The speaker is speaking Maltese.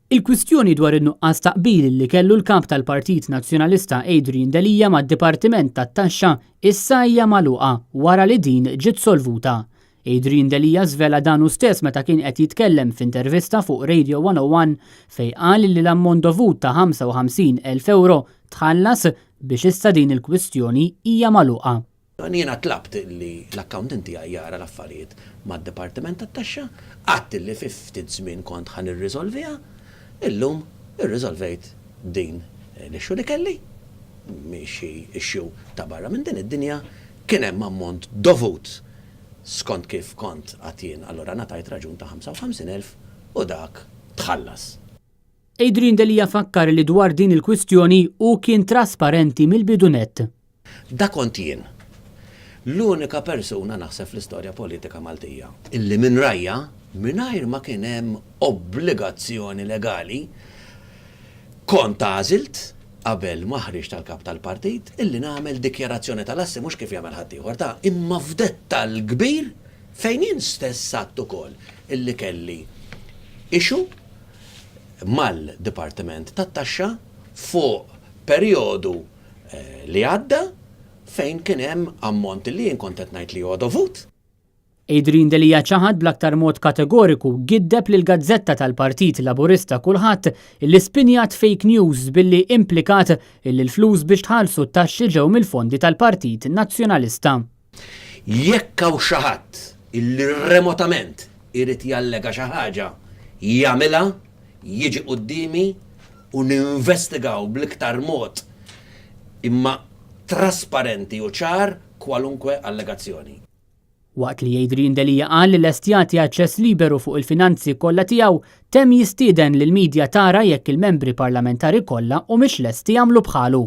Il-kwistjoni dwar in-nuqqas ta' qbil li kellu l-Kap tal-Partit Nazzjonalista Adrian Delia mad-Dipartiment tat-Taxxa issa hija magħluqa wara li din ġiet solvuta. Adrian Delia żvela dan hu stess meta kien qed jitkellem f'intervista fuq Radio 101 fejn qal li l-ammont dovut ta' 55,000 ewro tħallas biex issa din il-kwistjoni hija magħluqa. Jiena tlabt li l-accountant tiegħi jara l-affarijiet mad-Dipartiment tat-Taxxa, għedt li fi ftit żmien kont ħa nirriżolviha, illum irriżolvejt din l-issue li kelli, mhix xi issue ta' barra minn din id-dinja, kien hemm ammont dovut skont kif kont għedt jien, allura ngħatajt raġun ta' 55,000 u dak tħallas. Adrian Delia fakkar li dwar din il-kwistjoni hu kien trasparenti mill-bidu nett. Dak kont jien. L-unika persuna naħseb fl-istorja politika Maltija illi minn rajja, mingħajr ma kien hemm obbligazzjoni legali, kont għażilt, qabel ma ħriġt għal kap tal-partit, illi nagħmel dikjarazzjoni tal-assi mhux kif jagħmel ħaddieħor ta' imma f'dettall kbir fejn jien stess għedt ukoll illi kelli issue mal-Dipartiment tat-Taxxa fuq perjodu li għadda fejn kien hemm ammont li jien kont qed ngħid li huwa dovut. Adrian Delia ċaħad bl-aktar mod kategoriku giddeb lil gazzetta tal-Partit Laburista Kulħadd illi spinjat fake news billi implikat illi l-flus biex tħallsu t-taxxi ġew mill-fondi tal-Partit Nazzjonalista. Jekk hawn xi ħadd illi remotament irid jallega xi ħaġa, jagħmilha, jiġi quddiemi u ninvestigaw bl-iktar mod imma trasparenti u ċar kwalunkwe allegazzjoni. Waqt li Adrian Delia qal li lest jagħti aċċess liberu fuq il-finanzi kollha tiegħu, temm jistieden lill-medja tara jekk il-membri parlamentari kollha humiex lesti jagħmlu bħalu.